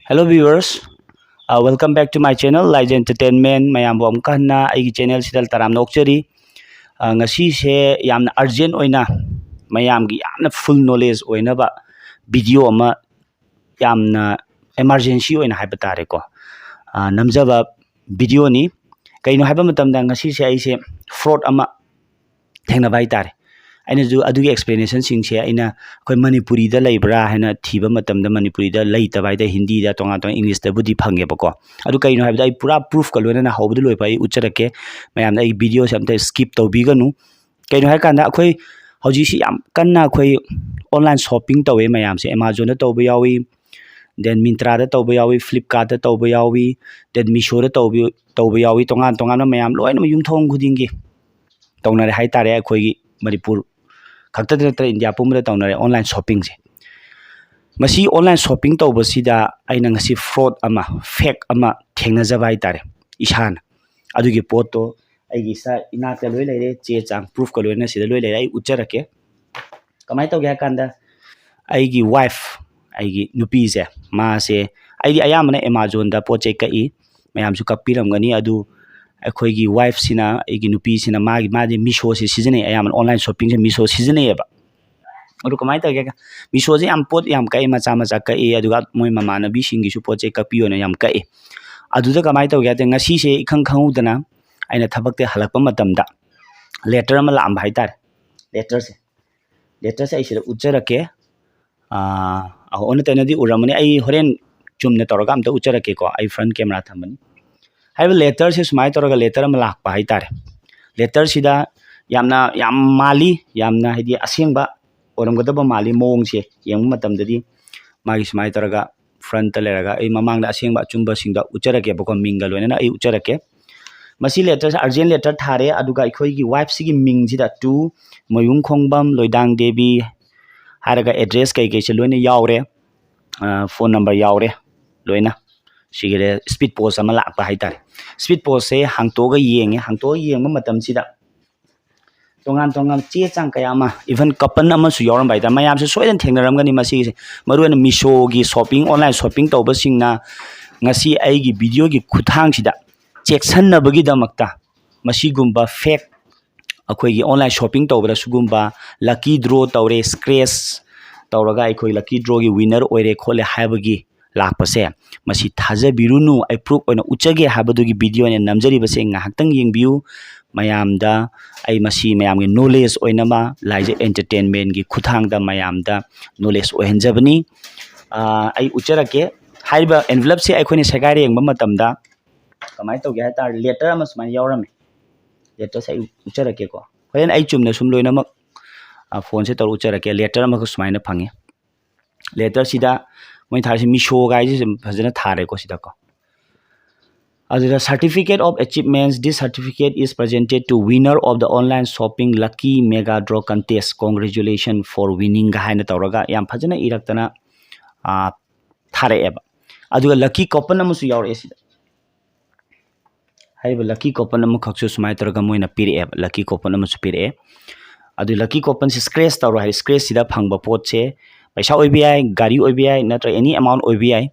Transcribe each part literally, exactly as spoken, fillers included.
Hello viewers, uh, welcome back to my channel, Laija Entertainment. ꯃꯌꯥꯝꯕꯨ ꯑꯃꯨꯛꯀ ꯍꯟꯅ ꯑꯩꯒꯤ channel ꯁꯤꯗ ꯇꯔꯥꯝꯅ ꯑꯣꯛꯆꯔꯤ꯫ Uh, ꯉꯁꯤꯁꯦ ꯌꯥꯝꯅ urgent ꯑꯣꯏꯅ ꯃꯌꯥꯝꯒꯤ ꯌꯥꯝꯅ full knowledge ꯑꯣꯏꯅꯕ video ꯑꯃ, ꯌꯥꯝꯅ emergency ꯑꯣꯏꯅ ꯍꯥꯏꯕ ꯇꯥꯔꯦꯀꯣ, uh, ꯅꯝꯖꯕ videoꯅꯤ꯫ ꯀꯩꯅꯣ ꯍꯥꯏꯕ ꯃꯇꯝꯗ, ꯉꯁꯤꯁꯦ ꯑꯩꯁꯦ fraud ꯑꯃ ꯊꯦꯡꯅꯕ ꯍꯥꯏꯇꯥꯔꯦ꯫ ꯑꯩꯅꯁꯨ ꯑꯗꯨꯒꯤ explanationꯁꯤꯡꯁꯦ ꯑꯩꯅ ꯑꯩꯈꯣꯏ ꯃꯅꯤꯄꯨꯔꯤꯗ ꯂꯩꯕ꯭ꯔꯥ ꯍꯥꯏꯅ ꯊꯤꯕ ꯃꯇꯝꯗ, ꯃꯅꯤꯄꯨꯔꯤꯗ ꯂꯩꯇꯕ ꯍꯥꯏꯇꯥꯔꯦ, ꯍꯤꯟꯗꯤꯗ ꯇꯣꯉꯥꯟ ꯇꯣꯉꯥꯟ, Englishꯇꯕꯨꯗꯤ ꯐꯪꯉꯦꯕꯀꯣ꯫ ꯑꯗꯨ ꯀꯩꯅꯣ ꯍꯥꯏꯕꯗ, ꯑꯩ ꯄꯨꯔꯥ proofꯀ ꯂꯣꯏꯅꯅ ꯍꯧꯕꯗ ꯂꯣꯏꯕ ꯑꯩ ꯎꯠꯆꯔꯛꯀꯦ꯫ ꯃꯌꯥꯝꯅ ꯑꯩꯒꯤ videoꯁꯦ ꯑꯝꯇ skip ꯇꯧꯕꯤꯒꯅꯨ꯫ ꯀꯩꯅꯣ ꯍꯥꯏꯀꯥꯟꯗ, ꯑꯩꯈꯣꯏ ꯍꯧꯖꯤꯛꯁꯤ ꯌꯥꯝ ꯀꯟꯅ ꯑꯩꯈꯣꯏ online shopping ꯇꯧꯋꯦ ꯃꯌꯥꯝꯁꯦ꯫ Amazonꯗ ꯇꯧꯕ ꯌꯥꯎꯏ, then Myntraꯗ ꯇꯧꯕ ꯌꯥꯎꯏ, Flipkartꯇ ꯇꯧꯕ ꯌꯥꯎꯏ, then Meeshoꯗ ꯇꯧꯕ, ꯇꯧꯕ ꯌꯥꯎꯏ, ꯇꯣꯉꯥꯟ ꯇꯣꯉꯥꯟꯕ ꯃꯌꯥꯝ ꯂꯣꯏꯅꯃꯛ ꯌꯨꯝꯊꯣꯡ ꯈꯨꯗꯤꯡꯒꯤ ꯇꯧꯅꯔꯦ ꯍꯥꯏꯇꯥꯔꯦ꯫ ꯑꯩꯈꯣꯏꯒꯤ ꯃꯅꯤꯄꯨꯔ ꯈꯛꯇꯗ ꯅꯠꯇꯅ India ꯄꯨꯝꯕꯗ ꯇꯧꯅꯔꯦ online shoppingꯁꯦ꯫ ꯃꯁꯤ online shopping ꯇꯧꯕꯁꯤꯗ ꯑꯩꯅ ꯉꯁꯤ fraud ꯑꯃ, fake ꯑꯃ ꯊꯦꯡꯅꯖꯕ ꯍꯥꯏꯇꯥꯔꯦ ꯏꯁꯥꯅ꯫ ꯑꯗꯨꯒꯤ ꯄꯣꯠꯇꯣ ꯑꯩꯒꯤ ꯏꯁꯥ ꯏꯅꯥꯛꯇ ꯂꯣꯏ ꯂꯩꯔꯦ, ꯆꯦ ꯆꯥꯡ proofꯀ ꯂꯣꯏꯅ ꯁꯤꯗ ꯂꯣꯏ ꯂꯩꯔꯦ꯫ ꯑꯩ ꯎꯠꯆꯔꯛꯀꯦ꯫ ꯀꯃꯥꯏꯅ ꯇꯧꯒꯦ ꯍꯥꯏ ꯀꯥꯟꯗ, ꯑꯩꯒꯤ wife, ꯑꯩꯒꯤ ꯅꯨꯄꯤꯁꯦ, ꯃꯥꯁꯦ, ꯑꯩꯗꯤ ꯑꯌꯥꯝꯕꯅ Amazonꯗ ꯄꯣꯠ ꯆꯩ ꯀꯛꯏ, ꯃꯌꯥꯝꯁꯨ ꯀꯛꯄꯤꯔꯝꯒꯅꯤ꯫ ꯑꯗꯨ ꯑꯩꯈꯣꯏꯒꯤ wifeꯁꯤꯅ, ꯑꯩꯒꯤ ꯅꯨꯄꯤꯁꯤꯅ, ꯃꯥꯒꯤ, ꯃꯥꯗꯤ Meeshoꯁꯦ ꯁꯤꯖꯤꯟꯅꯩ, ꯑꯌꯥꯝꯕꯅ online shoppingꯁꯦ Meesho ꯁꯤꯖꯤꯟꯅꯩꯌꯦꯕ꯫ ꯑꯗꯨ ꯀꯃꯥꯏꯅ ꯇꯧꯒꯦ? Meeshoꯁꯦ ꯌꯥꯝ, ꯄꯣꯠ ꯌꯥꯝ ꯀꯛꯏ, ꯃꯆꯥ ꯃꯆꯥ ꯀꯛꯏ, ꯑꯗꯨꯒ ꯃꯣꯏ ꯃꯃꯥꯟꯅꯕꯤꯁꯤꯡꯒꯤꯁꯨ ꯄꯣꯠ ꯆꯩ ꯀꯛꯄꯤꯌꯣꯅ ꯌꯥꯝ ꯀꯛꯏ꯫ ꯑꯗꯨꯗ ꯀꯃꯥꯏꯅ ꯇꯧꯒꯦ ꯍꯥꯏ ꯇꯥꯔꯗꯤ, ꯉꯁꯤꯁꯦ ꯏꯈꯪ ꯈꯪꯍꯧꯗꯅ ꯑꯩꯅ ꯊꯕꯛꯇ ꯍꯜꯂꯛꯄ ꯃꯇꯝꯗ letter ꯑꯃ ꯂꯥꯛꯑꯝꯕ ꯍꯥꯏꯇꯥꯔꯦ꯫ Letterꯁꯦ, letterꯁꯦ ꯑꯩ ꯁꯤꯗ ꯎꯠꯆꯔꯛꯀꯦ꯫ ꯑꯥ, ꯑꯣꯟꯅ ꯇꯩꯅꯗꯤ ꯎꯔꯝꯃꯅꯤ, ꯑꯩ ꯍꯣꯔꯦꯟ ꯆꯨꯝꯅ ꯇꯧꯔꯒ ꯑꯝꯇ ꯎꯠꯆꯔꯛꯀꯦꯀꯣ, ꯑꯩ front camera ꯊꯝꯕꯅꯤ꯫ ꯍꯥꯏꯔꯤꯕ letterꯁꯦ ꯁꯨꯃꯥꯏꯅ ꯇꯧꯔꯒ letter ꯑꯃ ꯂꯥꯛꯄ ꯍꯥꯏꯇꯥꯔꯦ꯫ Letterꯁꯤꯗ ꯌꯥꯝꯅ, ꯌꯥꯝ ꯃꯥꯜꯂꯤ, ꯌꯥꯝꯅ, ꯍꯥꯏꯗꯤ, ꯑꯁꯦꯡꯕ ꯑꯣꯏꯔꯝꯒꯗꯕ ꯃꯥꯜꯂꯤ ꯃꯑꯣꯡꯁꯦ ꯌꯦꯡꯕ ꯃꯇꯝꯗꯗꯤ꯫ ꯃꯥꯒꯤ ꯁꯨꯃꯥꯏꯅ ꯇꯧꯔꯒ frontꯇ ꯂꯩꯔꯒ ꯑꯩ ꯃꯃꯥꯡꯗ ꯑꯁꯦꯡꯕ ꯑꯆꯨꯝꯕꯁꯤꯡꯗꯣ ꯎꯠꯆꯔꯛꯀꯦꯕꯀꯣ, ꯃꯤꯡꯒ ꯂꯣꯏꯅꯅ ꯑꯩ ꯎꯠꯆꯔꯛꯀꯦ꯫ ꯃꯁꯤ letterꯁꯦ urgent letter ꯊꯥꯔꯦ, ꯑꯗꯨꯒ ꯑꯩꯈꯣꯏꯒꯤ wifeꯁꯤꯒꯤ ꯃꯤꯡꯁꯤꯗ, to ꯃꯌꯨꯝ ꯈꯣꯡꯕꯝ ꯂꯣꯏꯗꯥꯡ ꯗꯦꯕꯤ ꯍꯥꯏꯔꯒ address ꯀꯩꯀꯩꯁꯦ ꯂꯣꯏꯅ ꯌꯥꯎꯔꯦ, phone number ꯌꯥꯎꯔꯦ ꯂꯣꯏꯅ꯫ ꯁꯤꯒꯤ speed post ꯑꯃ ꯂꯥꯛꯄ ꯍꯥꯏꯇꯥꯔꯦ꯫ Speed postꯁꯦ ꯍꯥꯡꯇꯣꯛꯑꯒ ꯌꯦꯡꯉꯦ꯫ ꯍꯥꯡꯇꯣꯛꯑꯒ ꯌꯦꯡꯕ ꯃꯇꯝꯁꯤꯗ ꯇꯣꯉꯥꯟ ꯇꯣꯉꯥꯟꯕ ꯆꯦ ꯆꯥꯡ ꯀꯌꯥ ꯑꯃ, even coupon ꯑꯃꯁꯨ ꯌꯥꯎꯔꯝꯕ ꯍꯥꯏꯇꯥꯔꯦ꯫ ꯃꯌꯥꯝꯁꯨ ꯁꯣꯏꯗꯅ ꯊꯦꯡꯅꯔꯝꯒꯅꯤ ꯃꯁꯤꯒꯤꯁꯦ, ꯃꯔꯨꯑꯣꯏꯅ ꯃꯤꯁꯣꯒꯤ shopping, online shopping ꯇꯧꯕꯁꯤꯡꯅ ꯉꯁꯤ ꯑꯩꯒꯤ videoꯒꯤ ꯈꯨꯠꯊꯥꯡꯁꯤꯗ ꯆꯦꯛꯁꯤꯟꯅꯕꯒꯤꯗꯃꯛꯇ ꯃꯁꯤꯒꯨꯝꯕ fake, ꯑꯩꯈꯣꯏꯒꯤ online shopping ꯇꯧꯕꯗ ꯁꯤꯒꯨꯝꯕ lucky draw ꯇꯧꯔꯦ, scratch ꯇꯧꯔꯒ ꯑꯩꯈꯣꯏ lucky drawꯒꯤ winner ꯑꯣꯏꯔꯦ ꯈꯣꯠꯂꯦ ꯍꯥꯏꯕꯒꯤ ꯂꯥꯛꯄꯁꯦ, ꯃꯁꯤ ꯊꯥꯖꯕꯤꯔꯨꯅꯨ꯫ ꯑꯩ proof ꯑꯣꯏꯅ ꯎꯠꯆꯒꯦ ꯍꯥꯏꯕꯗꯨꯒꯤ video ꯑꯩꯅ ꯅꯝꯖꯔꯤꯕꯁꯦ ꯉꯥꯏꯍꯥꯛꯇꯪ ꯌꯦꯡꯕꯤꯌꯨ꯫ ꯃꯌꯥꯝꯗ ꯑꯩ ꯃꯁꯤ ꯃꯌꯥꯝꯒꯤ knowledge ꯑꯣꯏꯅꯕ ꯂꯥꯏꯖ entertainmentꯀꯤ ꯈꯨꯠꯊꯥꯡꯗ ꯃꯌꯥꯝꯗ knowledge ꯑꯣꯏꯍꯟꯖꯕꯅꯤ꯫ ꯑꯥ, ꯑꯩ ꯎꯠꯆꯔꯛꯀꯦ꯫ ꯍꯥꯏꯔꯤꯕ envelopeꯁꯦ ꯑꯩꯈꯣꯏꯅ ꯁꯦꯒꯥꯏꯔ ꯌꯦꯡꯕ ꯃꯇꯝꯗ ꯀꯃꯥꯏꯅ ꯇꯧꯒꯦ ꯍꯥꯏ ꯇꯥꯔꯗꯤ, letter ꯑꯃ ꯁꯨꯃꯥꯏꯅ ꯌꯥꯎꯔꯝꯃꯦ꯫ Letterꯁꯦ ꯑꯩ ꯎꯠꯆꯔꯛꯀꯦꯀꯣ꯫ ꯍꯣꯔꯦꯟ ꯑꯩ ꯆꯨꯝꯅ ꯁꯨꯝ ꯂꯣꯏꯅꯃꯛ, ꯑ, phoneꯁꯦ ꯇꯧꯔ ꯎꯠꯆꯔꯛꯀꯦ꯫ Letter ꯑꯃꯈꯛ ꯁꯨꯃꯥꯏꯅ ꯐꯪꯉꯤ꯫ Letterꯁꯤꯗ ꯃꯣꯏ ꯊꯥꯔꯤꯁꯦ ꯃꯤꯁꯣꯒ ꯍꯥꯏꯁꯦ ꯐꯖꯅ ꯊꯥꯔꯦꯀꯣ ꯁꯤꯗꯀꯣ꯫ ꯑꯗꯨꯗ "Certificate of achievements, this certificate is presented to winner of the online shopping lucky mega draw contest, congratulation for winningꯒ" ꯍꯥꯏꯅ ꯇꯧꯔꯒ ꯌꯥꯝ ꯐꯖꯅ ꯏꯔꯛꯇꯅ, ꯑ, ꯊꯥꯔꯛꯑꯦꯕ꯫ ꯑꯗꯨꯒ lucky coupon ꯑꯃꯁꯨ ꯌꯥꯎꯔꯛꯑꯦ ꯁꯤꯗ꯫ ꯍꯥꯏꯔꯤꯕ lucky coupon ꯑꯃꯈꯛꯁꯨ ꯁꯨꯃꯥꯏꯅ ꯇꯧꯔꯒ ꯃꯣꯏꯅ ꯄꯤꯔꯛꯑꯦꯕ, lucky coupon ꯑꯃꯁꯨ ꯄꯤꯔꯛꯑꯦ꯫ ꯑꯗꯨ lucky couponꯁꯦ scratch ꯇꯧꯔꯣ ꯍꯥꯏ꯫ Scratchꯁꯤꯗ ꯐꯪꯕ ꯄꯣꯠꯁꯦ ꯄꯩꯁꯥ ꯑꯣꯏꯕ ꯌꯥꯏ, ꯒꯥꯔꯤ ꯑꯣꯏꯕ ꯌꯥꯏ, ꯅꯠꯇ꯭ꯔꯒ any amount ꯑꯣꯏꯕ ꯌꯥꯏ꯫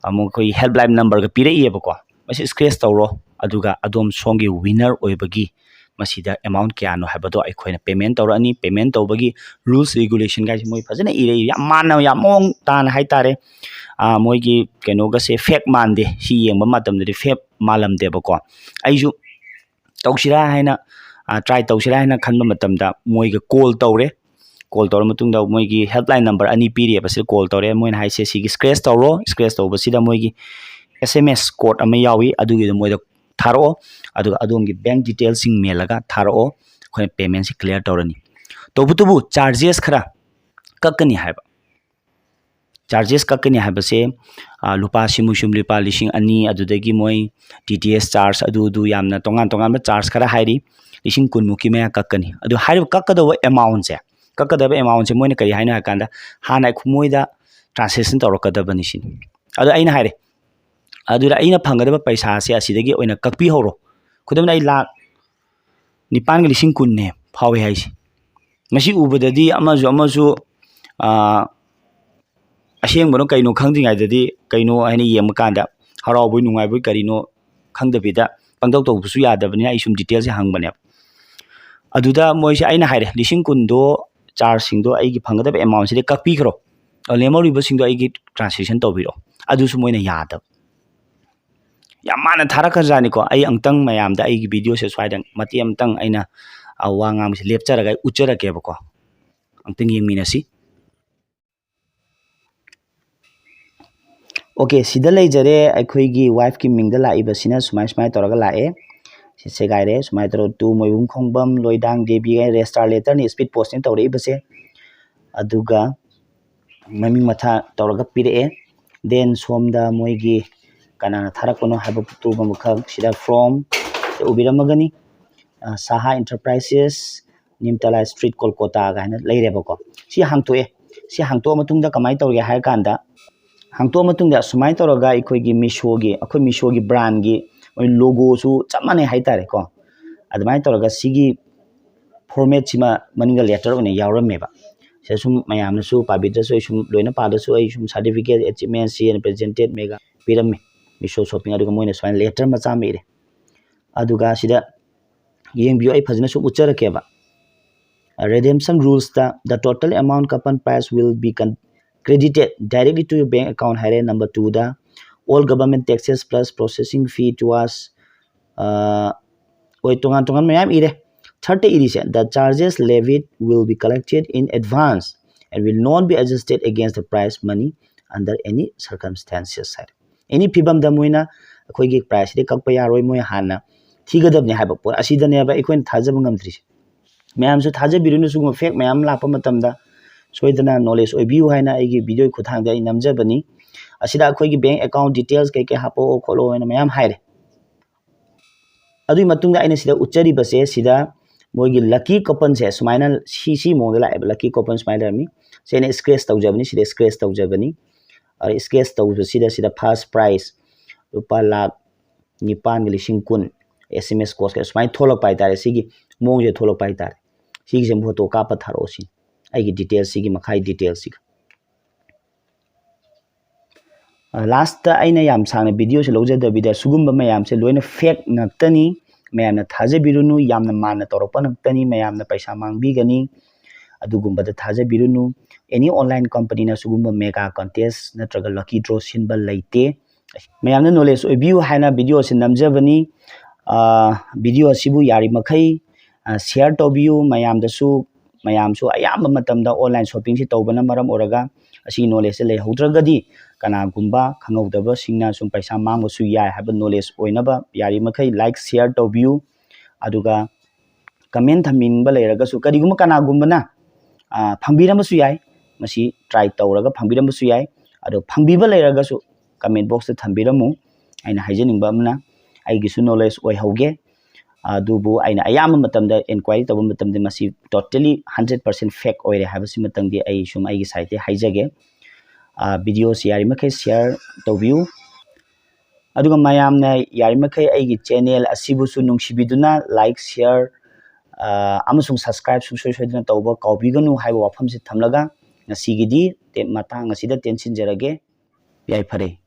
ꯑꯃꯨꯛ ꯑꯩꯈꯣꯏꯒꯤ helpline numberꯒ ꯄꯤꯔꯛꯏꯕꯀꯣ, ꯃꯁꯤ scratch ꯇꯧꯔꯣ, ꯑꯗꯨꯒ ꯑꯗꯣꯝ ꯁꯣꯝꯒꯤ winner ꯑꯣꯏꯕꯒꯤ ꯃꯁꯤꯗ amount ꯀꯌꯥꯅꯣ ꯍꯥꯏꯕꯗꯣ ꯑꯩꯈꯣꯏꯅ payment ꯇꯧꯔꯛꯑꯅꯤ꯫ Payment ꯇꯧꯕꯒꯤ rules regulationꯒꯥꯏꯁꯦ ꯃꯣꯏ ꯐꯖꯅ ꯏꯔꯛꯏ, ꯌꯥꯝ ꯃꯥꯟꯅ, ꯌꯥꯝ ꯃꯑꯣꯡ ꯇꯥꯅ ꯍꯥꯏꯇꯥꯔꯦ꯫ ꯑꯥ, ꯃꯣꯏꯒꯤ ꯀꯩꯅꯣꯒꯁꯦ fake ꯃꯥꯟꯗꯦ, ꯁꯤ ꯌꯦꯡꯕ ꯃꯇꯝꯗꯗꯤ fake ꯃꯥꯜꯂꯝꯗꯦꯕꯀꯣ꯫ ꯑꯩꯁꯨ ꯇꯧꯁꯤꯔꯥ ꯍꯥꯏꯅ, ꯑꯥ, try ꯇꯧꯁꯤꯔꯥ ꯍꯥꯏꯅ ꯈꯟꯕ ꯃꯇꯝꯗ ꯃꯣꯏꯒ call ꯇꯧꯔꯦ꯫ Call ꯇꯧꯔ ꯃꯇꯨꯡꯗ ꯃꯣꯏꯒꯤ helpline number ꯑꯅꯤ ꯄꯤꯔꯤꯑꯕ, ꯁꯤꯗ call ꯇꯧꯔꯦ꯫ ꯃꯣꯏꯅ ꯍꯥꯏꯁꯦ ꯁꯤꯒꯤ scratch ꯇꯧꯔꯣ, scratch ꯇꯧꯕꯁꯤꯗ ꯃꯣꯏꯒꯤ S M S code ꯑꯃ ꯌꯥꯎꯏ, ꯑꯗꯨꯒꯤꯗꯣ ꯃꯣꯏꯗ ꯊꯥꯔꯛꯑꯣ, ꯑꯗꯨꯒ ꯑꯗꯣꯝꯒꯤ bank detailsꯁꯤꯡ ꯃꯦꯜꯂꯒ ꯊꯥꯔꯛꯑꯣ, ꯑꯩꯈꯣꯏꯅ paymentꯁꯤ clear ꯇꯧꯔꯅꯤ꯫ ꯇꯧꯕꯇꯕꯨ charges ꯈꯔ ꯀꯛꯀꯅꯤ ꯍꯥꯏꯕ꯫ Charges ꯀꯛꯀꯅꯤ ꯍꯥꯏꯕꯁꯦ, ꯑꯥ, ꯂꯨꯄꯥ ꯁꯤꯃꯨ ꯁꯨꯝ ꯂꯨꯄꯥ ꯂꯤꯁꯤꯡ ꯑꯅꯤ, ꯑꯗꯨꯗꯒꯤ ꯃꯣꯏ D T H charge, ꯑꯗꯨ ꯑꯗꯨ ꯌꯥꯝꯅ ꯇꯣꯉꯥꯟ ꯇꯣꯉꯥꯟꯕ charge ꯈꯔ ꯍꯥꯏꯔꯤ, ꯂꯤꯁꯤꯡ ꯀꯨꯟꯃꯨꯛꯀꯤ ꯃꯌꯥ ꯀꯛꯀꯅꯤ꯫ ꯑꯗꯨ ꯍꯥꯏꯔꯤꯕ ꯀꯛꯀꯗꯧꯕ amountꯁꯦ, ꯀꯛꯀꯗꯕ amountꯁꯦ ꯃꯣꯏꯅ ꯀꯔꯤ ꯍꯥꯏꯅꯣ ꯍꯥꯏ ꯀꯥꯟꯗ, ꯍꯥꯟꯅ ꯑꯩꯈꯣꯏ ꯃꯣꯏꯗ transaction ꯇꯧꯔꯛꯀꯗꯕꯅꯤ ꯁꯤꯅꯤ꯫ ꯑꯗꯣ ꯑꯩꯅ ꯍꯥꯏꯔꯦ, ꯑꯗꯨꯗ ꯑꯩꯅ ꯐꯪꯒꯗꯕ ꯄꯩꯁꯥꯁꯦ ꯑꯁꯤꯗꯒꯤ ꯑꯣꯏꯅ ꯀꯛꯄꯤꯍꯧꯔꯣ꯫ ꯈꯨꯗꯝ ꯑꯣꯏꯅ ꯑꯩ ꯂꯥꯛ ꯅꯤꯄꯥꯟꯒ ꯂꯤꯁꯤꯡ ꯀꯨꯟꯅꯦ ꯐꯥꯎꯏ ꯍꯥꯏꯁꯦ꯫ ꯃꯁꯤ ꯎꯕꯗꯗꯤ ꯑꯃꯁꯨ ꯑꯃꯁꯨ ꯑꯁꯦꯡꯕꯅꯣ ꯀꯩꯅꯣ ꯈꯪꯗ꯭ꯔꯤꯉꯩꯗꯗꯤ, ꯀꯩꯅꯣ ꯍꯥꯏꯅ ꯌꯦꯡꯕ ꯀꯥꯟꯗ ꯍꯔꯥꯎꯕꯣꯏ ꯅꯨꯡꯉꯥꯏꯕꯣꯏ ꯀꯔꯤꯅꯣ ꯈꯪꯗꯕꯤꯗ ꯄꯪꯇꯧ ꯇꯧꯕꯁꯨ ꯌꯥꯗꯕꯅꯤꯅ ꯑꯩ ꯁꯨꯝ ꯗꯤꯇꯦꯜꯁꯁꯦ ꯍꯪꯕꯅꯦꯕ꯫ ꯑꯗꯨꯗ ꯃꯣꯏꯁꯦ ꯑꯩꯅ ꯍꯥꯏꯔꯦ, ꯂꯤꯁꯤꯡ ꯀꯨꯟꯗꯣ ꯆꯥꯔꯖꯁꯤꯡꯗꯣ ꯑꯩꯒꯤ ꯐꯪꯒꯗꯕ ꯑꯦꯃꯥꯎꯟꯁꯤꯗ ꯀꯛꯄꯤꯈ꯭ꯔꯣ, ꯂꯦꯝꯍꯧꯔꯤꯕꯁꯤꯡꯗꯣ ꯑꯩꯒꯤ ꯇ꯭ꯔꯥꯟꯁꯂꯦꯁꯟ ꯇꯧꯕꯤꯔꯛꯑꯣ꯫ ꯑꯗꯨꯁꯨ ꯃꯣꯏꯅ ꯌꯥꯗꯕ꯫ ꯌꯥꯝ ꯃꯥꯟꯅ ꯊꯥꯔꯛꯈ꯭ꯔꯖꯥꯠꯅꯤꯀꯣ꯫ ꯑꯩ ꯑꯃꯨꯛꯇꯪ ꯃꯌꯥꯝꯗ ꯑꯩꯒꯤ ꯚꯤꯗꯤꯑꯣꯁꯦ ꯁ꯭ꯋꯥꯏꯗ ꯃꯇꯦꯛ ꯑꯃꯇꯪ ꯑꯩꯅ ꯋꯥ ꯉꯥꯡꯕꯁꯦ ꯂꯦꯞꯆꯔꯒ ꯑꯩ ꯎꯠꯆꯔꯛꯀꯦꯕꯀꯣ꯫ ꯑꯃꯨꯛꯇꯪ ꯌꯦꯡꯃꯤꯟꯅꯁꯤ꯫ ꯑꯣꯀꯦ, ꯁꯤꯗ ꯂꯩꯖꯔꯦ ꯑꯩꯈꯣꯏꯒꯤ ꯋꯥꯏꯐꯀꯤ ꯃꯤꯡꯗ ꯂꯥꯛꯏꯕꯁꯤꯅ ꯁꯨꯃꯥꯏ ꯁꯨꯃꯥꯏꯅ ꯇꯧꯔꯒ ꯂꯥꯛꯑꯦ꯫ ꯁꯤ ꯁꯦꯒꯥꯏꯔꯦ꯫ ꯁꯨꯃꯥꯏꯅ ꯇꯧꯔꯒ ꯇꯨ ꯃꯣꯏꯕꯨꯡ ꯈꯣꯡꯕꯝ ꯂꯣꯏꯗꯥꯡ ꯗꯦꯕꯤ ꯍꯥꯏꯅ ꯔꯦꯖꯤꯁꯇꯥꯔ ꯂꯦꯇꯔꯅꯤ, ꯁ꯭ꯄꯤꯠ ꯄꯣꯁꯅꯤ ꯇꯧꯔꯛꯏꯕꯁꯦ꯫ ꯑꯗꯨꯒ ꯃꯃꯤꯡ ꯃꯊꯥ ꯇꯧꯔꯒ ꯄꯤꯔꯛꯑꯦ꯫ ꯗꯦꯟ ꯁꯣꯝꯗ ꯃꯣꯏꯒꯤ ꯀꯅꯥꯅ ꯊꯥꯔꯛꯄꯅꯣ ꯍꯥꯏꯕ ꯇꯨꯕ ꯑꯃꯈꯛ ꯁꯤꯗ ꯐ꯭ꯔꯣꯝ ꯎꯕꯤꯔꯝꯃꯒꯅꯤ꯫ ꯁꯥꯍꯥ ꯏꯟꯇꯔꯄ꯭ꯔꯥꯏꯁꯦꯁ, ꯅꯤꯝꯇꯂꯥ ꯁ꯭ꯇ꯭ꯔꯤꯠ, ꯀꯣꯜꯀꯣꯇꯥ ꯀꯥꯏꯅ ꯂꯩꯔꯦꯕꯀꯣ꯫ ꯁꯤ ꯍꯥꯡꯇꯣꯛꯑꯦ꯫ ꯁꯤ ꯍꯥꯡꯇꯣꯛꯑ ꯃꯇꯨꯡꯗ ꯀꯃꯥꯏꯅ ꯇꯧꯔꯒꯦ ꯍꯥꯏꯔ ꯀꯥꯟꯗ, ꯍꯥꯡꯇꯣꯛꯑ ꯃꯇꯨꯡꯗ ꯁꯨꯃꯥꯏꯅ ꯇꯧꯔꯒ ꯑꯩꯈꯣꯏꯒꯤ ꯃꯤꯁꯣꯒꯤ, ꯑꯩꯈꯣꯏ ꯃꯤꯁꯣꯒꯤ ꯕ꯭ꯔꯥꯟꯒꯤ ꯃꯣꯏ ꯂꯣꯒꯣꯁꯨ ꯆꯞ ꯃꯥꯟꯅꯩ ꯍꯥꯏꯇꯥꯔꯦꯀꯣ꯫ ꯑꯗꯨꯃꯥꯏꯅ ꯇꯧꯔꯒ ꯁꯤꯒꯤ ꯐꯣꯔꯃꯦꯠꯁꯤꯃ ꯃꯅꯤꯡꯗ ꯂꯦꯇꯔ ꯑꯣꯏꯅ ꯌꯥꯎꯔꯝꯃꯦꯕ꯫ ꯁꯤꯗ ꯁꯨꯝ ꯃꯌꯥꯝꯅꯁꯨ ꯄꯥꯕꯤꯗ꯭ꯔꯁꯨ ꯑꯩ ꯁꯨꯝ ꯂꯣꯏꯅ ꯄꯥꯗ꯭ꯔꯁꯨ ꯑꯩ ꯁꯨꯝ certificate, achievement, C and presented mega ꯄꯤꯔꯝꯃꯤ꯫ ꯃꯤꯁꯣ ꯁꯣꯞꯄꯤꯡ, ꯑꯗꯨꯒ ꯃꯣꯏꯅ ꯁꯨꯃꯥꯏꯅ ꯂꯦꯇꯔ ꯃꯆꯥ ꯑꯃ ꯏꯔꯦ꯫ ꯑꯗꯨꯒ ꯁꯤꯗ ꯌꯦꯡꯕꯤꯌꯨ, ꯑꯩ ꯐꯖꯅ ꯁꯨꯝ ꯎꯠꯆꯔꯛꯀꯦꯕ꯫ Redemption ꯔꯨꯜꯁꯇ, "The total amount coupon price will be con-, credited directly to your bank account" ꯍꯥꯏꯔꯦ꯫ ꯅꯝꯕꯔ ꯇꯨꯗ, "All government taxes plus processing fee to us", ꯑꯣꯏ, ꯇꯣꯉꯥꯟ ꯇꯣꯉꯥꯟ ꯃꯌꯥꯝ ꯏꯔꯦ꯫ ꯊꯥꯔꯠꯇ ꯏꯔꯤꯁꯦ, "The charges levied will be collected in advance and will not be adjusted against the price money under any circumstances" ꯍꯥꯏꯔꯦ꯫ ꯑꯦꯅꯤ ꯐꯤꯕꯝꯗ ꯃꯣꯏꯅ ꯑꯩꯈꯣꯏꯒꯤ ꯄ꯭ꯔꯥꯏꯁꯁꯤꯗꯤ ꯀꯛꯄ ꯌꯥꯔꯣꯏ, ꯃꯣꯏ ꯍꯥꯟꯅ ꯊꯤꯒꯗꯕꯅꯤ ꯍꯥꯏꯕ ꯄꯣꯠ ꯑꯁꯤꯗꯅꯦꯕ ꯑꯩꯈꯣꯏꯅ ꯊꯥꯖꯕ ꯉꯝꯗ꯭ꯔꯤꯁꯦ꯫ ꯃꯌꯥꯝꯁꯨ ꯊꯥꯖꯕꯤꯔꯨꯅꯨ, ꯁꯤꯒꯨꯝꯕ ꯐꯦꯛ ꯃꯌꯥꯝ ꯂꯥꯛꯄ ꯃꯇꯝꯗ ꯁꯣꯏꯗꯅ ꯅꯣꯂꯦꯖ ꯑꯣꯏꯕꯤꯌꯨ ꯍꯥꯏꯅ ꯑꯩꯒꯤ ꯚꯤꯗꯤꯑꯣꯒꯤ ꯈꯨꯠꯊꯥꯡꯗ ꯑꯩ ꯅꯝꯖꯕꯅꯤ꯫ ꯑꯁꯤꯗ ꯑꯩꯈꯣꯏꯒꯤ ꯕꯦꯡ ꯑꯦꯀꯥꯎꯟ ꯗꯤꯇꯦꯜꯁ ꯀꯩꯀꯩ ꯍꯥꯞꯄꯛꯑꯣ ꯈꯣꯠꯂꯣ ꯍꯥꯏꯅ ꯃꯌꯥꯝ ꯍꯥꯏꯔꯦ꯫ ꯑꯗꯨꯒꯤ ꯃꯇꯨꯡꯗ ꯑꯩꯅ ꯁꯤꯗ ꯎꯠꯆꯔꯤꯕꯁꯦ, ꯁꯤꯗ ꯃꯣꯏꯒꯤ ꯂꯛꯀꯤ ꯀꯣꯄꯟꯁꯦ ꯁꯨꯃꯥꯏꯅ ꯁꯤ, ꯁꯤ ꯃꯑꯣꯡꯗ ꯂꯥꯛꯑꯦꯕ, ꯂꯛꯀꯤ ꯀꯣꯄꯟ ꯁꯨꯃꯥꯏꯅ ꯂꯩꯔꯝꯃꯤ꯫ ꯁꯤ ꯑꯩꯅ ꯁ꯭ꯀ꯭ꯔꯦꯆ ꯇꯧꯖꯕꯅꯤ, ꯁꯤꯗ ꯁ꯭ꯀ꯭ꯔꯦꯆ ꯇꯧꯖꯕꯅꯤ꯫ ꯑꯗ ꯁ꯭ꯀ꯭ꯔꯦꯆ ꯇꯧꯕꯁꯤꯗ ꯁꯤꯗ ꯐꯥꯔꯁ ꯄ꯭ꯔꯥꯏꯖ ꯂꯨꯄꯥ ꯂꯥꯈ ꯅꯤꯄꯥꯟꯒ ꯂꯤꯁꯤꯡ ꯀꯨꯟ, S M S code ꯀ ꯁꯨꯃꯥꯏꯅ ꯊꯣꯛꯂꯛꯄ ꯍꯥꯏꯇꯥꯔꯦ꯫ ꯁꯤꯒꯤ ꯃꯑꯣꯡꯁꯦ ꯊꯣꯛꯂꯛꯄ ꯍꯥꯏꯇꯥꯔꯦ꯫ ꯁꯤꯒꯤꯁꯦ ꯑꯃꯨꯛ photo ꯀꯥꯞꯄ ꯊꯥꯔꯛꯑꯣ ꯁꯤꯅꯤ ꯑꯩꯒꯤ details ꯁꯤꯒꯤ ꯃꯈꯥꯒꯤ details ꯁꯤꯒ꯫ Last ꯑꯩꯅ ꯌꯥꯝ ꯁꯥꯡꯅ video ꯁꯦ ꯂꯧꯖꯗꯕꯤꯗ, ꯁꯤꯒꯨꯝꯕ ꯃꯌꯥꯝꯁꯦ ꯂꯣꯏꯅ fake ꯉꯥꯛꯇꯅꯤ꯫ ꯃꯌꯥꯝꯅ ꯊꯥꯖꯕꯤꯔꯨꯅꯨ, ꯌꯥꯝꯅ ꯃꯥꯟꯅ ꯇꯧꯔꯛꯄ ꯉꯥꯛꯇꯅꯤ, ꯃꯌꯥꯝꯅ ꯄꯩꯁꯥ ꯃꯥꯡꯕꯤꯒꯅꯤ꯫ ꯑꯗꯨꯒꯨꯝꯕꯗ ꯊꯥꯖꯕꯤꯔꯨꯅꯨ꯫ Any online company ꯅ ꯁꯤꯒꯨꯝꯕ mega contest ꯅꯠꯇ꯭ꯔꯒ lucky draw ꯁꯤꯟꯕ ꯂꯩꯇꯦ꯫ ꯃꯌꯥꯝꯅ knowledge ꯑꯣꯏꯕꯤꯌꯨ ꯍꯥꯏꯅ video ꯁꯦ ꯅꯝꯖꯕꯅꯤ꯫ ꯑꯥ, video ꯑꯁꯤꯕꯨ ꯌꯥꯔꯤꯃꯈꯩ, ꯑꯥ, share ꯇꯧꯕꯤꯌꯨ ꯃꯌꯥꯝꯗꯁꯨ꯫ ꯃꯌꯥꯝꯁꯨ ꯑꯌꯥꯝꯕ ꯃꯇꯝꯗ online shopping ꯁꯤ ꯇꯧꯕꯅ ꯃꯔꯝ ꯑꯣꯏꯔꯒ ꯑꯁꯤꯒꯤ knowledge ꯁꯦ ꯂꯩꯍꯧꯗ꯭ꯔꯒꯗꯤ ꯀꯅꯥꯒꯨꯝꯕ ꯈꯪꯍꯧꯗꯕꯁꯤꯡꯅ ꯁꯨꯝ ꯄꯩꯁꯥ ꯃꯥꯡꯕꯁꯨ ꯌꯥꯏ ꯍꯥꯏꯕ knowledge ꯑꯣꯏꯅꯕ ꯌꯥꯔꯤꯃꯈꯩ like, share ꯇꯧꯕꯤꯌꯨ꯫ ꯑꯗꯨꯒ comment ꯊꯝꯅꯤꯡꯕ ꯂꯩꯔꯒꯁꯨ, ꯀꯔꯤꯒꯨꯝꯕ ꯀꯅꯥꯒꯨꯝꯕꯅ, ꯑꯥ, ꯐꯪꯕꯤꯔꯝꯕꯁꯨ ꯌꯥꯏ, ꯃꯁꯤ try ꯇꯧꯔꯒ ꯐꯪꯕꯤꯔꯝꯕꯁꯨ ꯌꯥꯏ꯫ ꯑꯗꯣ ꯐꯪꯕꯤꯕ ꯂꯩꯔꯒꯁꯨ comment box ꯇ ꯊꯝꯕꯤꯔꯝꯃꯨ꯫ ꯑꯩꯅ ꯍꯥꯏꯖꯅꯤꯡꯕ ꯑꯃꯅ, ꯑꯩꯒꯤꯁꯨ knowledge ꯑꯣꯏꯍꯧꯒꯦ꯫ ꯑꯗꯨꯕꯨ ꯑꯩꯅ ꯑꯌꯥꯝꯕ ꯃꯇꯝꯗ inquiry ꯇꯧꯕ ꯃꯇꯝꯗ ꯃꯁꯤ totally hundred percent fake ꯑꯣꯏꯔꯦ ꯍꯥꯏꯕꯁꯤꯃꯇꯪꯗꯤ ꯑꯩ ꯁꯨꯝ ꯑꯩꯒꯤ side ꯇꯒꯤ ꯍꯥꯏꯖꯒꯦ꯫ ꯑꯥ, video ꯁꯤ ꯌꯥꯔꯤꯃꯈꯩ share ꯇꯧꯕꯤꯌꯨ꯫ ꯑꯗꯨꯒ ꯃꯌꯥꯝꯅ ꯌꯥꯔꯤꯃꯈꯩ ꯑꯩꯒꯤ channel ꯑꯁꯤꯕꯨꯁꯨ ꯅꯨꯡꯁꯤꯕꯤꯗꯨꯅ like, share, ꯑꯥ, ꯑꯃꯁꯨꯡ subscribe ꯁꯨꯡꯁꯣꯏ ꯁꯣꯏꯗꯅ ꯇꯧꯕ ꯀꯥꯎꯕꯤꯒꯅꯨ ꯍꯥꯏꯕ ꯋꯥꯐꯝꯁꯤ ꯊꯝꯂꯒ ꯉꯁꯤꯒꯤꯗꯤ ꯇꯦ-, ꯃꯇꯥꯡ ꯑꯁꯤꯗ ꯇꯦꯟꯁꯤꯟꯖꯔꯒꯦ꯫ ꯌꯥꯏꯐꯔꯦ꯫